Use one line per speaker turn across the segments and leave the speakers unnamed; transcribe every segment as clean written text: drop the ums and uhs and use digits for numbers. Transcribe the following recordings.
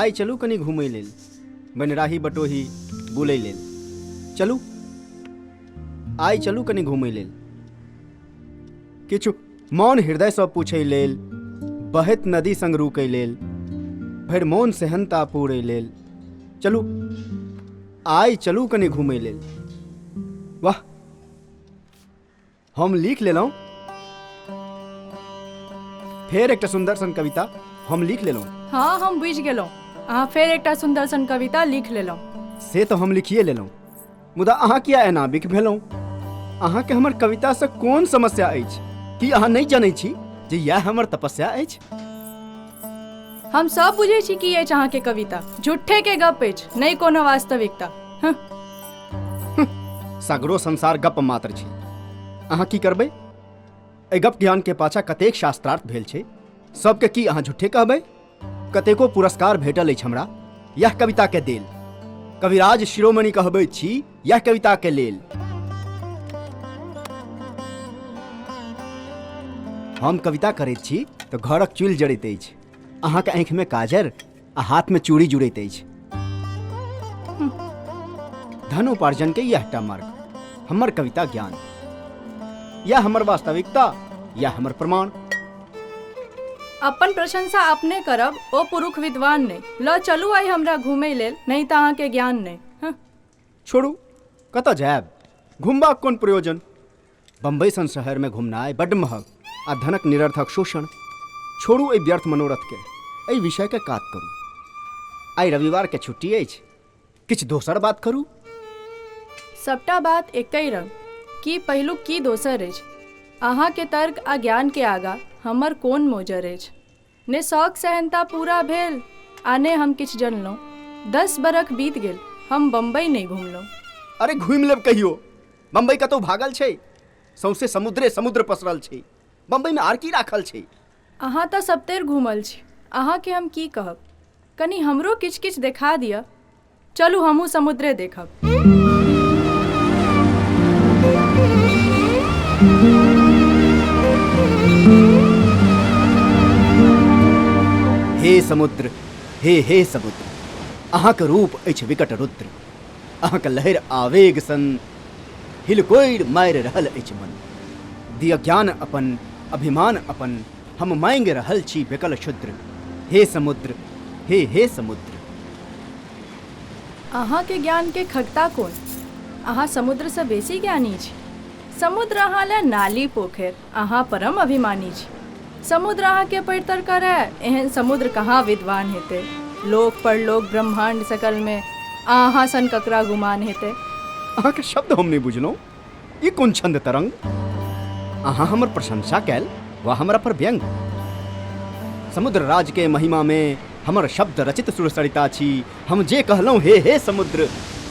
आइ चलू कनि घुमै लेल, बनराही बटोही बुलै लेल। चलू आइ चलू कनि घुमै लेल, किछु मौन हृदयसँ पूछै लेल, बहैत नदी संग रुकै लेल, भरि मोन सेहन्ता पूरै लेल। चलू आइ चलू कनि घुमै लेल। वाह, हम लिख लेलहुँ। फेर एकटा सुन्दर सन कविता हम लिख लेलहुँ।
हाँ, हम बुझि गेलहुँ, अहाँ फेर एकटा सुन्दर सन कविता लिख लेलहुँ।
से तऽ हम लिखिए लेलहुँ, मुदा अहाँ किया एना बिख भेलहुँ? अहाँके हमर कवितासँ कोन समस्या अछि? की अहाँ नहि जनै छी जे इएह हमर तपस्या अछि?
हम सब बुझै छी की अछि अहाँके कविता। झूठे के गप अछि, नहि कोनो वास्तविकता। हँ।
सगरो संसार गप मात्र छै। अहाँ की करबै? एहि गप ज्ञान के पाछा कतेक शास्त्रार्थ भेल छै, सबके की अहाँ झूठे कहबै? कतेको पुरस्कार भेटल अछि हमरा यह कविता के देल। कविराज शिरोमणि कहबै छी यह कविता के लेल। हम कविता करैत छी तऽ घरक चूल्हि जड़ैत अछि, अहाँके आँखिमे काजर आ हाथमे चूड़ी जुड़ैत अछि। धन उपार्जन के यह टा मार्ग हमर कविता ज्ञान, यह हमर वास्तविकता, यह हमर प्रमाण।
अपन प्रशंसा अपने करब ओ पुरुख विद्वान नहि। लऽ चलू आइ हमरा घूमै लेल, नहि तऽ अहाँके ज्ञान नहि। हँ।
छोड़ू, कतऽ जायब? घुमबाक कोन प्रयोजन? बम्बई सन शहरमे घुमनाइ बड्ड महग आ धनक निरर्थक शोषण। छोड़ू एहि व्यर्थ मनोरथके, एहि विषयके कात करू। आइ रविवारके छुट्टी अछि, किछु दोसर बात करू।
सबटा बात एकै रंग, की पहिलुक की दोसर अछि। अहाँके तर्क आ ज्ञानके आगाँ हमर कोन मोजर अछि। ने शौक सेहन्ता पूरा भेल आ ने हम किछु जनलहुँ। 10 बरख बीत गेल, हम बम्बई नहि घुमलहुँ।
अरे घुमि लेब कहियो, बम्बई कतौ भागल छै? सौंसे समुद्रे समुद्र पसरल छै, बम्बईमे आर की राखल छै?
अहाँ तऽ सबतरि घूमल छी, अहाँके हम की कहब। कनी हमरो किछु किछु देखा दिअ। चलू हमहूँ समुद्रे देखब।
हे समुद्र, हे हे समुद्र, अहाँक रूप अछि विकट रुद्र, अहाँक लहरि आवेग सन हिलकोरि मारि रहल अछि मन। दिअ ज्ञान अपन, अभिमान अपन, हम मांगि रहल छी बेकल शूद्र। हे समुद्र, हे हे समुद्र।
अहाँके ज्ञानके खगता कोन? अहाँ समुद्रसँ बेसी ज्ञानी छी। समुद्र अहाँ लए नाली पोखरि, अहाँ परम अभिमानी छी। समुद्र अहाँके परितर करए, एहन समुद्र कहाँ विद्वान हेतै। लोक परलोक ब्रह्माण्ड सकलमे अहाँ सन ककरा गुमान हेतै।
अहाँके शब्द हम नहि बुझलहुँ, ई कोन छंद तरंग? अहाँ हमर प्रशंसा कयल वा हमरा पर व्यंग? समुद्र राज के महिमा में हमर शब्द रचित सुर सरिता छी। हम जे कहलहुँ हे हे समुद्र,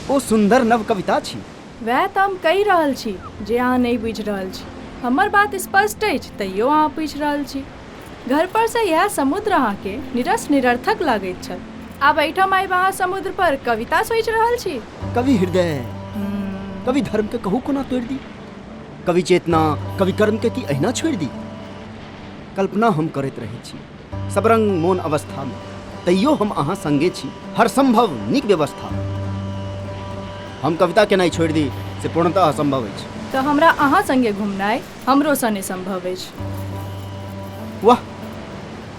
ओ सुंदर नव कविता छी।
वएह तऽ हम कहि रहल छी जे अहाँ नहि बुझि रहल छी। हमर बात स्पष्ट अछि तैयो अहाँ पूछि रहल छी। घरपरसँ इएह समुद्र अहाँके निरस निरर्थक लागैत छल। आब एहिठाम आबि अहाँ समुद्र पर कविता सोचि रहल छी?
कवि हृदय, कवि धर्म के कहू कोना तोड़ि दी? कवि चेतना, कवि कर्म के की अहिना छोड़ि दी? कल्पना हम करैत रहै छी सब रंग मोन अवस्था में, तैयो हम अहाँ संगे छी हर संभव नीक व्यवस्था। हम कविता केनाइ छोड़ि दी से पूर्णतः असंभव अछि।
तऽ हमरा अहाँ संगे घुमनाइ हमरो सँ नहि संभव अछि।
वाह,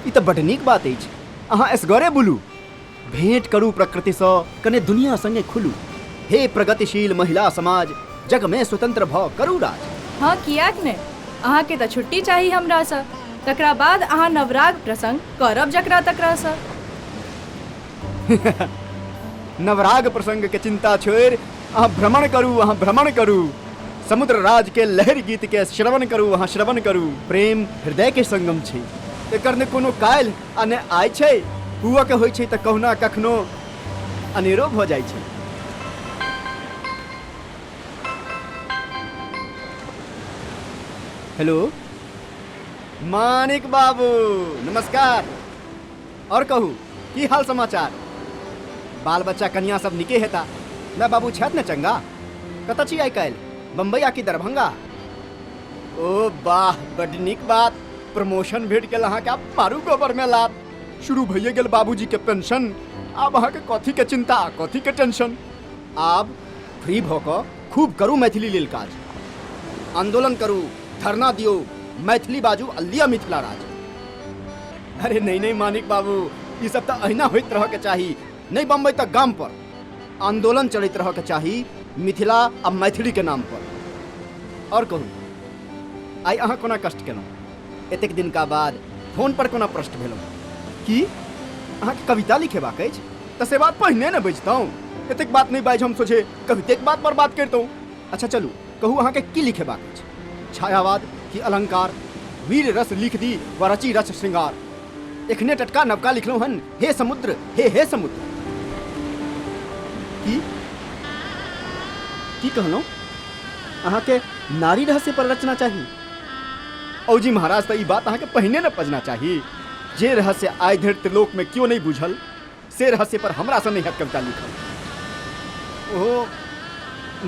ई तऽ बड्ड नीक बात अछि। अहाँ एसगरे बुलू, भेंट करू प्रकृतिसँ, कने दुनिया संगे खुलू। हे प्रगतिशील महिला समाज, जगमे स्वतंत्र भऽ करू राज।
हँ, किएक नहि। अहाँके तऽ छुट्टी चाही हमरासँ, तकरा बाद अहाँ नवराग प्रसंग करब जकरा तकरासँ।
नवराग प्रसंगके चिन्ता छोड़ि अहाँ भ्रमण करू, अहाँ भ्रमण करू। समुद्र राज के लहरि गीत के श्रवण करू, अहाँ श्रवण करू। प्रेम हृदय के संगम छै, एकर ने कोनो काल्हि आ ने आइ छै। हुअ के होइ छै तऽ कहुना कखनो अनेरो भऽ जाइ छै। हेलो माणिक बाबू, नमस्कार। और कहू, की हाल समाचार? बाल बच्चा कनिया सब निके हेता? माय बाबू छथि ने चंगा? कतऽ छी आइ काल्हि, बम्बई आ कि दरभंगा? ओ वाह, बड्ड नीक बात, प्रमोशन भेट गेल अहाँके, आब मारू गोबर में लात। शुरू भइए गेल बाबूजी के पेंशन। आब अहाँके कथी के चिंता आ कथी के टेंशन। आब फ्री भऽ कऽ खूब करू मैथिली लेल काज, आंदोलन करू, धरना दियौ, मैथिली बाजू आ लिअ मिथिला राज। अरे नहीं नहीं मानिक बाबू, ई सब तऽ अहिना होइत रहऽ के चाही। नहीं बम्बई तक गाम पर आंदोलन चलैत रहऽ के चाही मिथिला आ मैथिली के नाम पर। और कहू, आइ अहाँ कोना कष्ट केलहुँ? एतेक दिनका बाद फोन पर कोना प्रश्न भेलहुँ? की अहाँके कविता लिखेबाक अछि? तऽ से बात पहिने ने बजितहुँ। एतेक बात नहि बाजि हम सोझे कवितेक बात पर बात करितहुँ। अच्छा चलू, कहू अहाँके की लिखेबाक अछि? छायावाद कि अलंकार? वीर रस लिख दी वा रची रस श्रृंगार? एखने टटका नवका लिखलहुँ हन, हे समुद्र, हे हे समुद्र। की की कहलहुँ? अहाँके नारी रहस्य पर रचना चाही? औजी महाराज, तऽ ई बात अहाँके पहिने ने बजना चाही। जे रहस्य आइ धरि त्रिलोक में क्यों नहीं बुझल, से रहस्य पर हमरासँ नहि हैत कविता लिखल। ओहो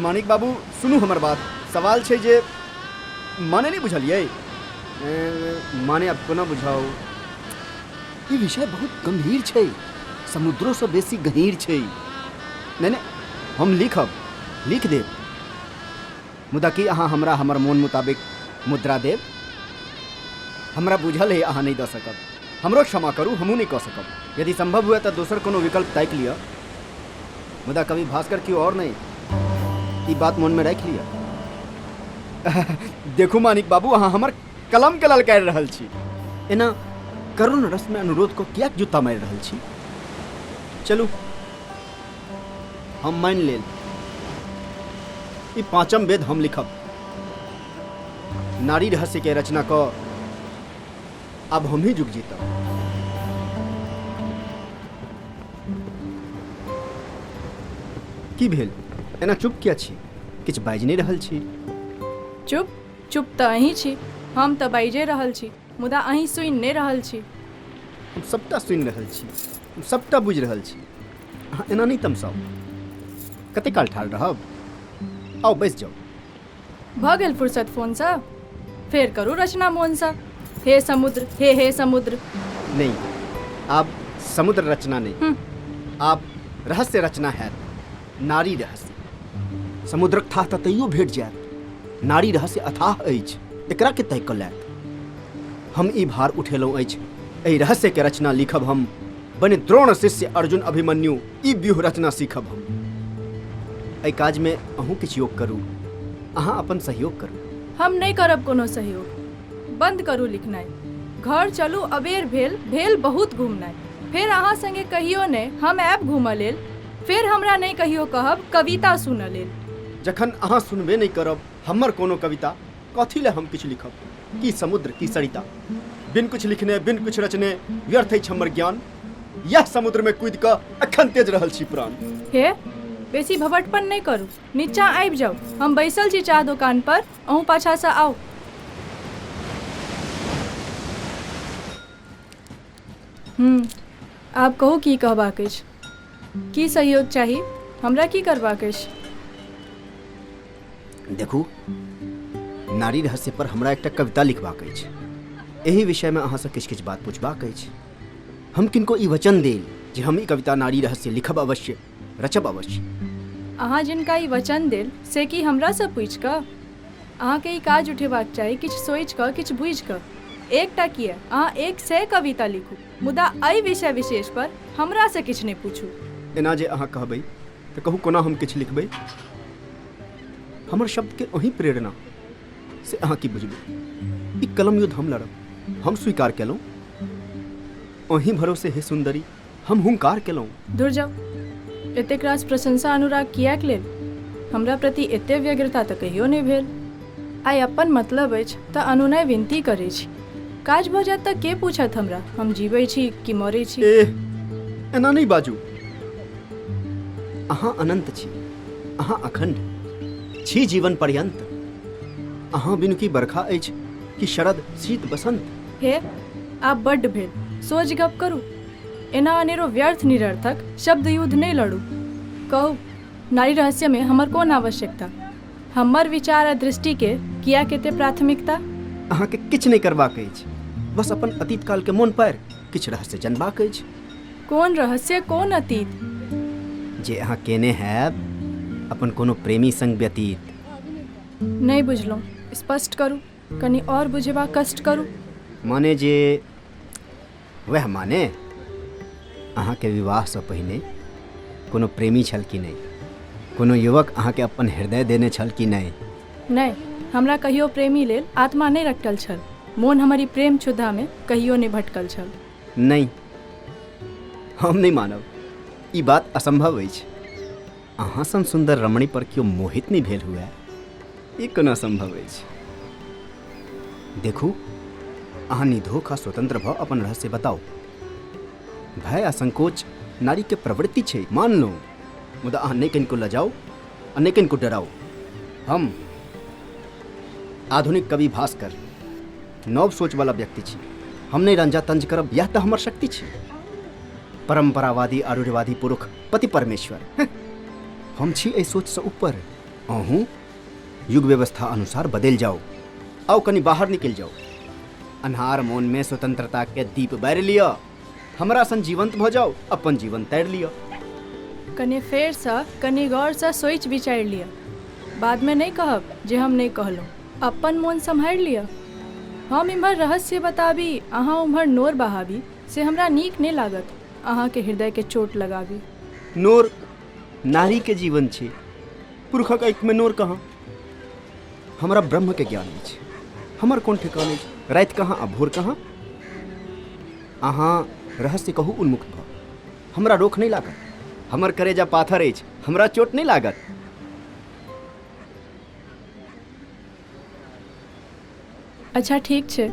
माणिक बाबू, सुनू हमर बात। सवाल छै जे माने नहि बुझलियै? माने आब कोना बुझाउ? ई विषय बहुत गंभीर छै, समुद्रोसँ बेसी गहींर छै। नहि नहि, हम लिखब, लिख देब, मुदा की अहाँ हमरा हमर मोन मुताबिक मुद्रा देब? हमरा बुझल है अहाँ नहि दऽ सकब। हमरो क्षमा करू, हमहूँ नहि कऽ सकब। यदि संभव हुए तऽ दोसर कोनो विकल्प ताकि लिअ, मुदा कवि भास्कर केओ और नहि, ई बात मोनमे राखि लिअ। देखू मानिक बाबू, अहाँ हमर कलम के ललकारि रहल छी। एना करुण रसमे अनुरोध कऽ किएक जूता मारि रहल छी? चलू, हम मानि लेल, ई पाँचम वेद हम लिखब। नारी रहस्य के रचना कऽ आब हम ही जुग जीतब। की भेल, एना चुप किया छी? किछु बाजि नहि रहल छी।
चुप चुप तऽ अहीं छी, हम तऽ बाजिए रहल छी, मुदा अहीं सुनि नहि रहल छी।
हम सबटा सुनि रहल छी, हम सबटा बुझि रहल छी। अहाँ एना नहि तमसाउ। कते काल ठाढ़ रहब? आउ बैस जाउ।
भऽ गेल फुर्सत फोनसँ? फेर करू रचना मोनसँ, हे समुद्र, हे हे समुद्र।
नहि, आब समुद्र रचना नहि, आब रहस्य रचना हैत, नारी रहस्य। समुद्रक थाह तऽ तैयो भेट जायत, नारी रहस्य अथाह अछि, एकरा के तय कऽ लेत? हम ई भार उठेलहुँ अछि, एहि रहस्यके रचना लिखब हम। बनि द्रोण शिष्य अर्जुन अभिमन्यु, ई व्यूह रचना सीखब हम। एहि काजमे अहूँ किछु योग करू, अहाँ अपन सहयोग करू।
हम नहि करब कोनो सहयोग। बन्द करू लिखनाइ, घर चलू, अबेर भेल, भेल बहुत घुमनाइ। फेर अहाँ संगे कहियो नहि हम आयब घूमऽ लेल। फेर हमरा नहि कहियो कहब कविता सुनऽ लेल।
जखन अहाँ सुनबे नहि करब हमर कोनो कविता, कथी लए हम किछु लिखब? की समुद्र, की सरिता। बिन किछु लिखने, बिन किछु रचने व्यर्थ अछि हमर ज्ञान। यह समुद्रमे कूदि कऽ एखन तेज रहल छी प्राण।
हे, बेसी भभटपन नहि करू, नीचाँ आबि जाउ। हम बैसल छी चाह दोकान पर, अहूँ पाछासँ आउ। हूँ, आब कहू की कहबाक अछि? की सहयोग चाही? हमरा की करबाक अछि?
देखू, नारी रहस्य पर हमरा एकटा कविता लिखबाक अछि। एहि विषयमे अहाँसँ किछु किछु बात पूछबाक अछि। हम किनको ई वचन देल जे हम ई कविता नारी रहस्य लिखब अवश्य, रचब अवश्य।
अहाँ जिनका ई वचन देल से की हमरासँ पूछि कऽ? अहाँके ई काज उठेबाक चाही किछु सोचि कऽ, किछु बुझि कऽ। एकटा किए, अहाँ 100 कविता लिखू, मुदा एहि विषय विशेष पर हमरासँ किछु नहि पूछू।
एना जे अहाँ कहबै तऽ कहू कोना हम किछु लिखबै? हमर शब्दके अहीं प्रेरणा, से अहाँ की बुझबै? ई कलम युद्ध हम लड़ब, हम स्वीकार केलहुँ। अहीं भरोसे हे सुन्दरी, हम हुंकार केलहुँ।
दूर जाउ, एतेक रास प्रशंसा अनुराग किएक लेल? हमरा प्रति एते व्यग्रता तऽ कहियो नहि भेल। आइ अपन मतलब अछि तऽ अनुनय विनती करै छी। काज भऽ जायत तऽ के पूछत हमरा, हम जीबै छी कि मरै छी?
एह, एना नहि बाजू। अहाँ अनंत छी, अहाँ अखंड छी जीवन पर्यंत। अहाँ बिनु की बरखा अछि कि शरद शीत बसंत?
हे, आब बड्ड भेल, सोझ गप करू। एना अनेरो व्यर्थ निरर्थक शब्द युद्ध नहि लड़ू। कहू, नारी रहस्यमे हमर कोन आवश्यकता? हमर विचार आ दृष्टिके किएक एते प्राथमिकता?
अहाँके किछु नहि करबाक अछि, बस अपन अतीत कालके मोन पारि किछु रहस्य जनबाक अछि।
कोन रहस्य, कोन अतीत?
जे अहाँ केने हैब अपन कोनो प्रेमी संग व्यतीत।
नहि बुझलहुँ, स्पष्ट करू, कनि आओर बुझेबाक कष्ट करू।
माने जे वएह माने अहाँके विवाहसँ पहिने कोनो प्रेमी छल कि नहि, कोनो युवक अहाँके अपन हृदय देने छल कि नहि?
नहि, हमरा कहियो प्रेमी लेल आत्मा नहि रटल छल। मोन हमर ई प्रेम क्षुधामे कहियो नहि भटकल छल।
नहि, हम नहि मानब, ई बात असंभव अछि। अहाँ सन सुन्दर रमणी पर केओ मोहित नहि भेल हुए, ई कोना संभव अछि? देखू, अहाँ निधोख आ स्वतंत्र भऽ अपन रहस्य बताउ। भय आ संकोच नारीके प्रवृत्ति छै, मानलहुँ, मुदा अहाँ नहि कनिको लजाउ आ नहि कनिको डराउ। हम आधुनिक कवि भास्कर नव सोचवला व्यक्ति छी। हम नहि रंजा तंज करब, यह तऽ हमर शक्ति छी। परंपरावादी आ रूढ़िवादी पुरुष पति परमेश्वर, हम छी एहि सोचसँ ऊपर। अहूँ युग व्यवस्था अनुसार बदलि जाउ, आउ कनि बाहर निकलि जाउ, अन्हार मोनमे स्वतंत्रता के दीप बारि लिअ, हमरा सन जीवंत भऽ जाउ, अपन जीवन तारि लिअ।
कने फेरसँ कनि गौरसँ सोचि विचारि लिअ, बादमे नहि कहब जे हम नहि कहलहुँ। अपन मोन सम्हारि लिअ। हम इम्हर रहस्य बताबी, अहाँ उम्हर नोर बहाबी, से हमरा नीक नहि लागत। अहाँके हृदयके चोट लगाबी।
नोर नारीके जीवन छै, पुरुषक आँखिमे नोर कहाँ? हमरा ब्रह्मके ज्ञान अछि, हमर कोन ठेकान अछि, राति कहाँ आ भोर कहाँ? अहाँ रहस्य कहू उन्मुक्त भऽ, हमरा रोख नहि लागत। हमर करेजा पाथर अछि, हमरा चोट नहि लागत।
अच्छा ठीक छै,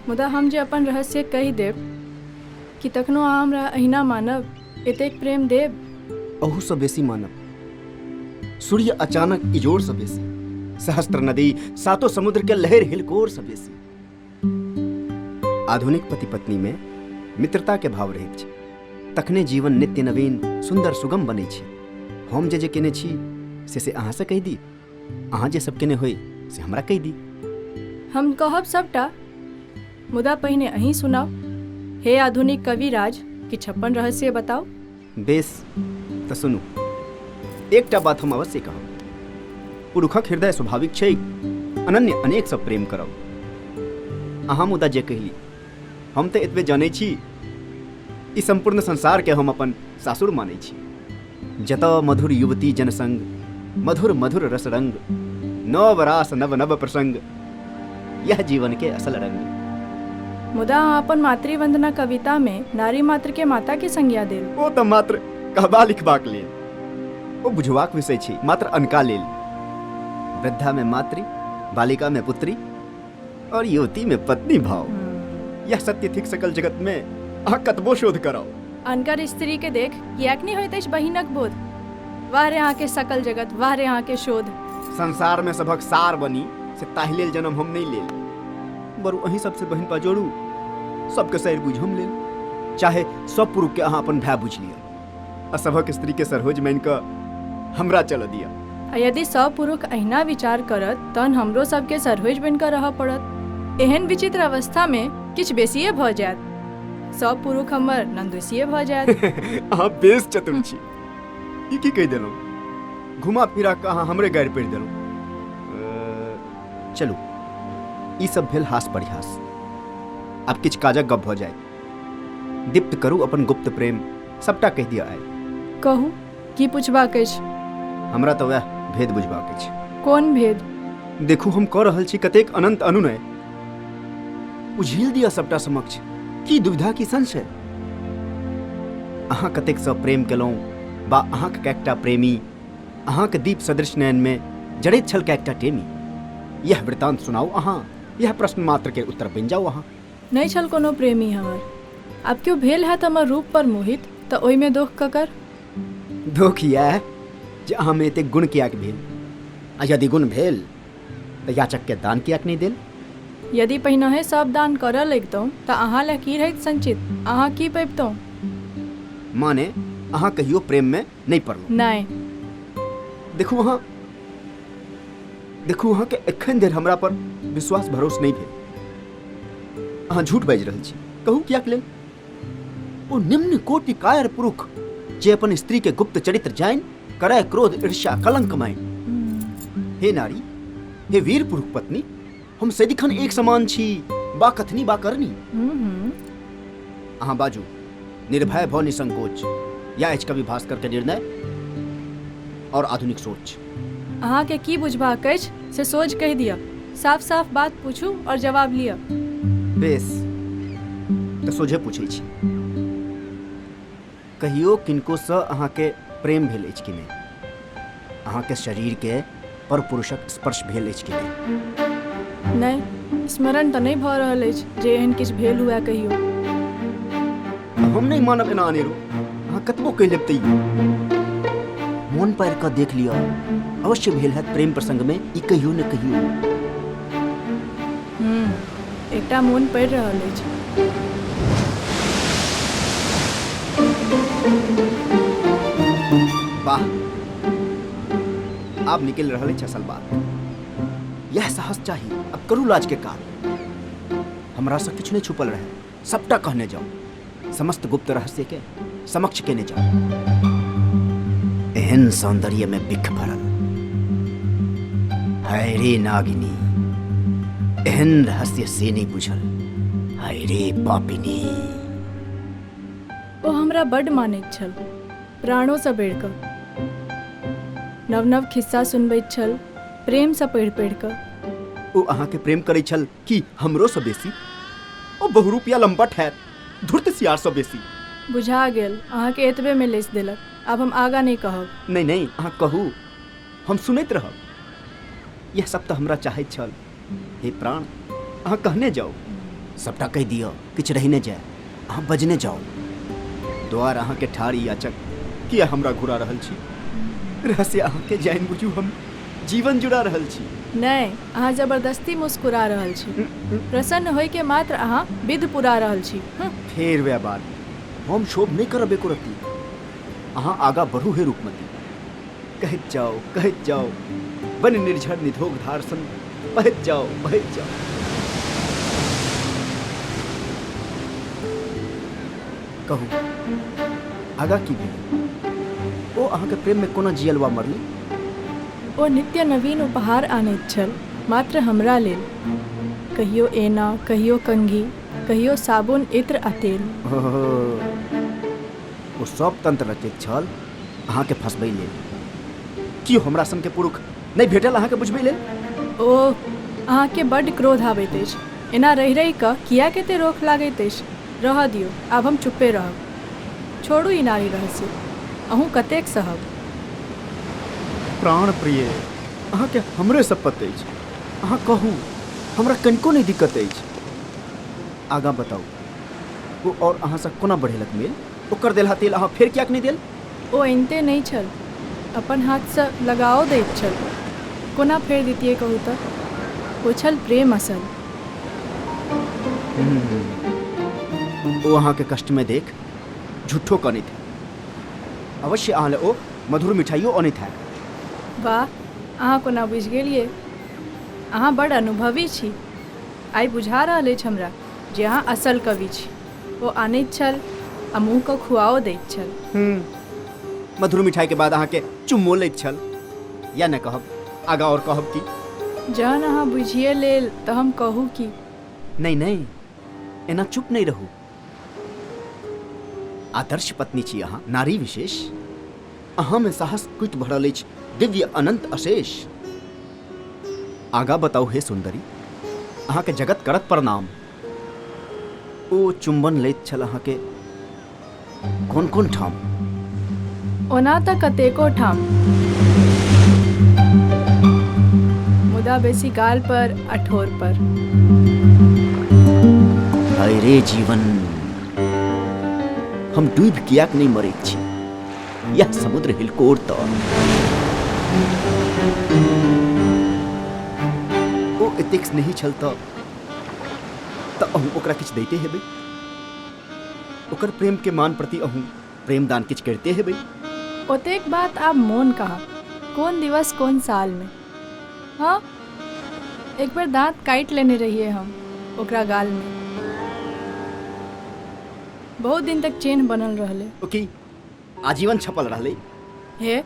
मुदा हम जे अपन रहस्य कहि देब कि तखनो अहाँ हमरा अहिना मानब? एतेक प्रेम देब?
अहूसँ बेसी मानब। सूर्य अचानक इजोरसँ बेसी, सहस्त्र नदी सातो समुद्र के लहर हिलकोरसँ बेसी। आधुनिक पति पत्नी में मित्रता के भाव रहैत छै, तखने जीवन नित्य नवीन सुंदर सुगम बनै छै। हम जे जे केने छी से अहाँसँ कहि दी, अहाँ जे सब केने होइ से हमरा कहि दी।
हम कहब सबटा, मुदा पहिने अहीं सुनाउ। हे आधुनिक कविराज, किछु अपन रहस्य बताउ।
बेस तऽ सुनू, एकटा बात हम अवश्य कहब। पुरुषक हृदय स्वाभाविक छै अनन्य अनेक सब प्रेम करब। अहाँ मुदा जे कहली, हम तऽ एतबे जानै छी, ई सम्पूर्ण संसारके हम अपन सासुर मानै छी। जतऽ मधुर युवती जनसंग, मधुर मधुर रस रंग, नव रास नव नव प्रसंग, यह जीवन के असल रंग।
मुदा अहाँ अपन मातृवंदना कविता में नारी मात्र के माता के संज्ञा देल।
ओ तऽ मात्र कहबा लिखबाक लेल, ओ बुझबाक विषय छै मात्र अनका लेल। वृद्धा में मातृ, बालिका में पुत्री और युवती में पत्नी भाव, यह सत्य थिक सकल जगत में, अहाँ कतबो शोध कराउ।
अनकर स्त्री के देख किएक नहि होइत अछि बहिनक बोध? वाह रे अहाँके सकल जगत, वाह रे अहाँके शोध।
संसार में सभक सार बनी से ताहि लेल जन्म हम नहि लेल। बरु अहीं सबसे बहिन पा जोड़ू, सबके सैर बुझ हम लेल। चाहे सब पुरुष के अहाँ अपन भाय बुझि लिअ आ सभक स्त्री के सरहोज मानि कऽ हमरा चलऽ दिअ।
आ यदि सब पुरुष अहिना विचार करत तहन हमरो सबके सरहोज बनि कऽ रहऽ पड़त। एहन विचित्र अवस्था में किछु बेसिए भऽ जायत, सब पुरुष हमर नंदोसिए भऽ जायत।
अहाँ बेस चतुर छी, ई की कहि देलहुँ? घुमा फिरा कऽ अहाँ हमरे गारि पढ़ि देलहुँ। चलू, ई सब भेल हास परिहास, आब किछु काजक गप भऽ जाय। दीप्त करू अपन गुप्त प्रेम, सबटा कहि दिअ आइ।
कहू, की पुछबाक अछि?
हमरा तऽ वएह भेद बुझबाक अछि।
कोन भेद?
देखू, हम कऽ रहल छी कतेक अनंत अनुनय, उझील दिअ सबटा समक्ष, की दुविधा की संशय। अहाँ कतेक सँ प्रेम केलहुँ बा अहाँक कैकटा प्रेमी, अहाँक दीप सदृश नयनमे जड़ैत छल कैकटा टेमी। यह वृतांत सुनाउ अहाँ, यह प्रश्न मात्र के उत्तर बनि जाउ अहाँ।
नहि छल कोनो प्रेमी हमर। आब केओ भेल हैत हमर रूप पर मोहित तऽ ओहिमे दोख ककर?
दोख इएह जे अहाँमे एतेक गुण किएक भेल, आ यदि गुण भेल तऽ याचक के दान किएक नहि देल?
यदि पहिनहे सब दान करऽ लगितहुँ तऽ अहाँ लए की रहैत संचित? अहाँ की पबितहुँ?
माने अहाँ कहियो प्रेममे नहि पड़लहुँ?
नहि।
देखू अहाँ, देखू अहाँके एखन धरि हमरा पर विश्वास भरोस नहि भेल। अहाँ झूठ बाजि रहल छी, कहू किएक लेल? ओ निम्न कोटि कायर पुरुख जे अपन स्त्री के गुप्त चरित्र जानि करय क्रोध ईर्ष्या कलंक मानि। हे नारी, हे वीर पुरुख पत्नी, हम सदिखन एक समान छी, बा कथनी बा करनी। अहाँ बाजू निर्भय भव निसंकोच, या अछि कवि भास्कर के निर्णय और आधुनिक सोच।
अहाँ के की बुझबाक अछि से सोझ कहि दिअ, साफ साफ बात पूछू और जवाब लिअ।
बेस, तऽ सोझे पूछै छी, कहियो किनकोसँ अहाँके प्रेम भेल अछि कि नहि? अहाँके शरीरके पर पुरुषक स्पर्श भेल अछि कि नहि?
नहि, स्मरण तऽ नहि भऽ रहल अछि जे एहन किछु भेल हुए कहियो।
हम नहि मानब एना अनेरो, अहाँ कतबो कहि लेब तैयो। मोन पारि कऽ देख लिअ, अवश्य भेल हैत प्रेम प्रसंगमे ई कहियो ने कहियो।
एकटा मोन पड़ि रहल अछि।
वाह, आब निकलि रहल अछि असल बात। यह साहस चाही, अब करू लाज के काज। हमरा से किछु नहि छुपल रहे, सबटा कहने जाओ, समस्त गुप्त रहस्य के समक्ष केने जाओ। एहन सौंदर्य में बिख भरल हाय रे नागिनी, एहन रहस्य से नहीं बुझल हाय रे पापिनी।
ओ हमरा बड्ड मानैत छल, प्राणोसँ बढ़ि कऽ। नव नव खिस्सा सुनबैत छल, प्रेमसँ पढ़ि पढ़ि कऽ।
ओ अहाँके प्रेम करै छल कि हमरोसँ बेसी? ओ बहुरूपिया लम्पट हैत, धूर्त सियारसँ बेसी।
बुझा गेल, अहाँके एतबेमे लेसि देलक, आब हम आगाँ नहि कहब।
नहि नहि, अहाँ कहू, हम सुनैत रहब। यह सब तऽ हमरा चाहैत छल। हे प्राण, अहाँ कहने जाउ, सबटा कहि दिअ, किछु रहि नहि जाय, अहाँ बजने जाउ। द्वार अहाँके ठाढ़ी याचक किया हमरा घुरा रहल छी? रहस्य अहाँके जानि बुझू हम जीवन जुड़ा रहल छी।
नहि, अहाँ जबरदस्ती मुस्कुरा रहल छी, प्रसन्न होइके मात्र अहाँ विध पुरा रहल छी।
फेर वएह बात, हम शोभ नहि करब एको रत्ती। अहाँ आगाँ बढ़ू हे रूपमती, कहैत जाउ कहैत जाउ, बन निर्झर निधोग धार सन बहैत जाउ बहैत जाउ। कहू आगाँ की भेल? ओ अहाँके प्रेम में कोना जियल वा मरली?
ओ नित्य नवीन उपहार आनैत छल, मात्र हमरा लेल। कहियो एना, कहियो कंघी, कहियो साबुन, इत्र आ तेल।
ओ सब तंत्र रचैत छल अहाँके फंसबै लेल। कियो हमरा सन के पुरुख नहि भेटल अहाँके बुझबै लेल?
ओ अहाँके बड्ड क्रोध आबैत अछि, एना रहि रहि कऽ किएक एते रोख लागैत अछि? रहऽ दियौ, आब हम चुप्पे रहब। छोड़ू ई नारी रहस्य, अहूँ कतेक सहब।
प्राण प्रिय, अहाँके हमरे सप्पत अछि, अहाँ कहू, हमरा कनिको नहि दिक्कत अछि। आगाँ बताउ, ओ और अहाँसँ कोना बढ़ेलक मेल? ओकर देलहा तेल अहाँ फेर किएक नहि देल?
ओ अनिते नहि छल, अपन हाथसँ लगाओ दैत छल, कोना फेर दितियै कहू तऽ? ओ छल प्रेम असल।
ओ अहाँके कष्टमे देख झूठो कनैत हैत, अवश्य अहाँ ले ओ मधुर मिठाइयो अनैत हैत।
वाह, अहाँ कोना बुझि गेलियै? अहाँ बड़ अनुभवी छी। आइ बुझा रहल अछि हमरा जे अहाँ असल कवि छी। ओ आनैत छल आ मुँहके खुआओ दैत छल।
मधुर मिठाई के बाद अहाँके चुम्मो लैत छल, या ने कहब आगाँ और कहब की?
जहन अहाँ बुझिए लेल तऽ हम कहू की?
नहि नहि, एना चुप नहि रहू। आदर्श पत्नी छी अहाँ, नारी विशेष। अहाँ में साहस कुटि भरल अछि दिव्य अनंत अशेष। आगाँ बताउ हे सुंदरी, अहाँके जगत करत प्रणाम। ओ चुंबन लैत छल अहाँके कोन कोन ठाम?
ओना तऽ कतेको ठाम, मुदा बेसी गाल पर आ ठोर पर।
हाय रे जीवन, हम डूबि किएक नहि मरैत छी यह समुद्र हिलकोर तर। ओ एतेक स्नेही छल तऽ अहूँ ओकरा किछु दैते हेबै, ओकर प्रेम के मान प्रति अहूँ प्रेमदान किछु करिते हेबै।
ओतेक बात आब मोन कहाँ, कोन दिवस कोन साल में। हाँ, एक बेर दाँत काटि लेने रहियै हम ओकरा गाल में। बहुत दिन तक चेन्ह बनल रहलै।
ओ की आजीवन छपल रहलै?
हे,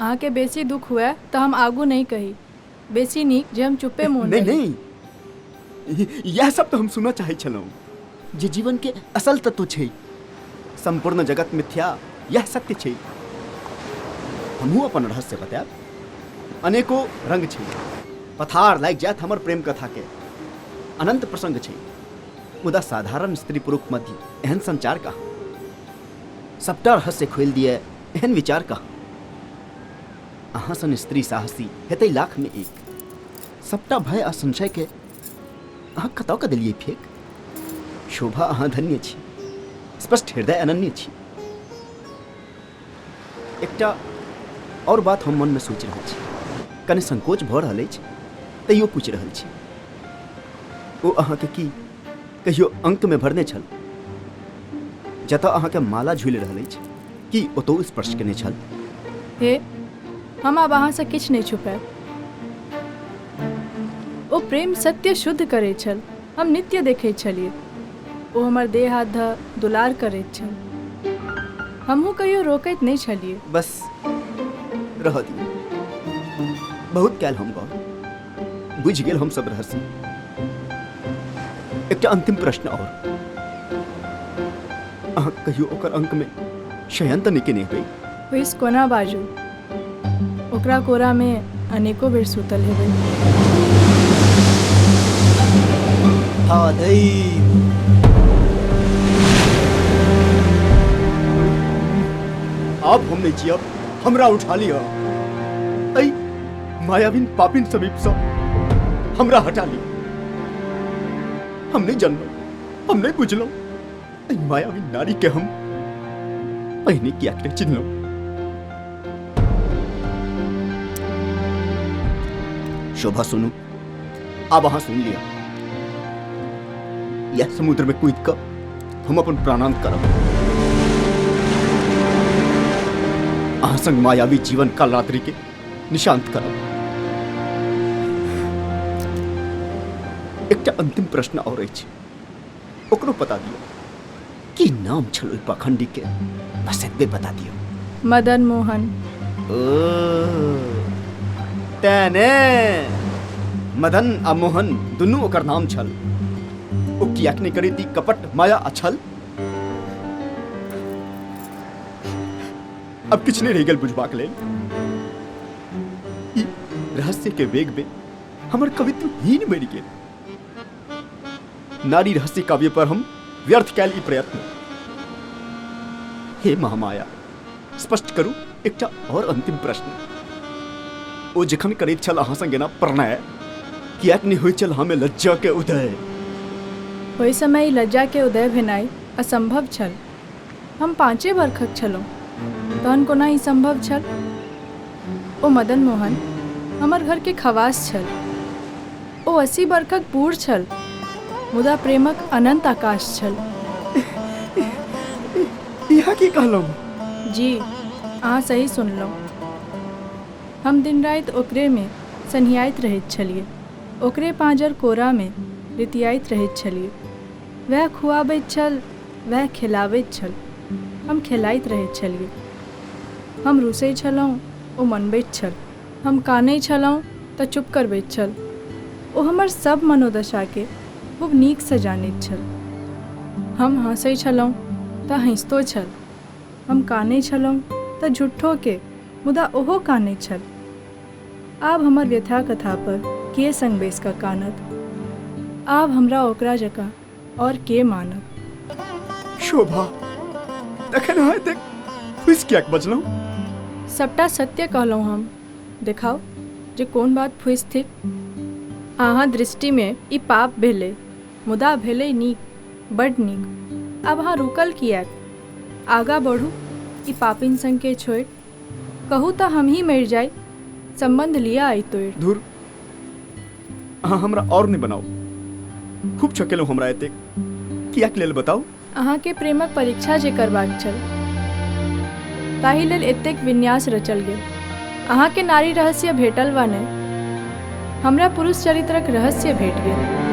अहाँके बेसी दुख हुए तऽ हम आगू नहि कही, बेसी नीक जे हम चुप्पे मोन
नहि
रही।
नहि, इएह सब तऽ हम सुनऽ चाहै छलहुँ जे जीवन के असल तत्व छै। सम्पूर्ण जगत मिथ्या, यह सत्य छै। हमहूँ अपन रहस्य बतायब। अनेको रंग छै, पथार लागि जायत हमर प्रेम कथा के। अनंत प्रसंग छै, मुदा साधारण स्त्री पुरुष मध्य एहन संचार कहाँ? सबटा रहस्य खोलि दिए एहन विचार कहाँ? अहाँ सन स्त्री साहसी हेतै लाख में एक। सबटा भय आ संशय के अहाँ कतऽ कऽ देलियै फेक? शोभा अहाँ धन्य छी, स्पष्ट हृदय अनन्य छी। एकटा और बात हम मनमे सोचि रहल छी, कने संकोच भऽ रहल अछि तैयो पूछि रहल छी। ओ अहाँके की कहियो अंकमे भरने छल? जतऽ अहाँके माला झूलि रहल अछि की ओतौ स्पर्श केने छल?
हे, हम आब अहाँसँ किछु नहि छुपायब। ओ प्रेम सत्य शुद्ध करैत छल, हम नित्य देखैत छलियै। ओ हमर देह हाथ धऽ दुलार करैत छल, हमहूँ कहियो रोकैत नहि छलियै।
बस रहऽ दियौ, बहुत कयल हम गौर, बुझि गेल हम सब रहस्य। एकटा अंतिम प्रश्न और, अहाँ कहियो ओकर अंकमे शयन तऽ नहि केने हेबै?
हुइस कोना बाजू, ओकरा कोरामे अनेको बेर सुतल हेबै।
आब हम नहि जियब, हमरा उठा लिअ एहि मायाविन पापिन समीपसँ, हमरा हटा लिअ। हम नहि जनलहुँ, हम नहि बुझलहुँ, एहि मायाविन नारी के हम पहिने किएक नहि चिन्हलहुँ। शोभा सुनू, आब अहाँ सुन लिअ, यह समुद्र में कूदि कऽ हम अपन प्राणांत करब। अहाँ संग मायावी जीवन काल रात्रि के निशांत करब। एकटा अंतिम प्रश्न और अछि, ओकरो पता दियौ। की नाम छल ओहि पाखंडी के? बस एतबे बता दियौ।
मदन मोहन।
ओ तें ने मदन आ मोहन दुनू ओकर नाम छल। ओ किएक नहि करैत ई कपट माया आ छल? अब किछु नहि रहि गेल बुझबाक लेल। ई रहस्य के वेग में हमर कवित्व हीन बनि गेल। नारी रहस्य काव्य पर हम व्यर्थ कैल ई प्रयत्न। हे महामाया, स्पष्ट करू एकटा और अंतिम प्रश्न। ओ जखन करैत छल अहाँ संग एना प्रणय, किएक नहि होइत छल हमें लज्जा के उदय?
ओहि समय ई लज्जा के उदय भेनाइ असंभव छल। हम 5 बरखक छलहुँ, तहन कोना ई संभव छल? ओ मदन मोहन हमर घर के खवास छल। ओ 80 बरखक बूढ़ छल, मुदा प्रेमक अनंत आकाश छल।
इहा की कहलहुँ?
जी, अहाँ सही सुनलहुँ। हम दिन राति ओकरे में सन्हियाइत रहैत छलियै, ओकरे पाँजर कोरा में रितियाइत रहैत छलियै। वएह खुआबैत छल, वएह खेलाबैत छल, हम खेलाइत रहैत छलियै। हम रुसै छलहुँ, ओ मनबैत छल। हम कानै छलहुँ तऽ चुप करबैत छल। ओ हमर सब मनोदशाके खूब नीकसँ जानैत छल। हम हँसै छलहुँ तऽ हँसितो छल। हम कानै छलहुँ तऽ झूठोके, मुदा ओहो कानैत छल। आब हमर व्यथा कथा पर के संग बैसि कऽ कानत? आब हमरा ओकरा जकाँ और के मानत?
शोभा, तखन अहाँ एतेक फूसि किएक बजलहुँ?
सबटा सत्य कहलहुँ हम। देखाउ जे कोन बात फूसि थिक। अहाँ दृष्टिमे ई पाप भेलै, मुदा भेलै नीक, बड्ड नीक। आब अहाँ रुकल किएक? आगाँ बढ़ू ई पापिन संगके छोड़ि। कहू तऽ हमही मरि जाइ, सम्बन्ध लिअ आइ तोड़ि।
धुर, अहाँ हमरा और नहि बनाउ। खूब छकेलहुँ हमरा एतेक, किएक लेल बताउ?
अहाँके प्रेमक परीक्षा जे करबाक छल, ताहि लेल एतेक विन्यास रचल गेल। अहाँके नारी रहस्य भेटल वा नहि, हमरा पुरुष चरित्रक रहस्य भेट गेल।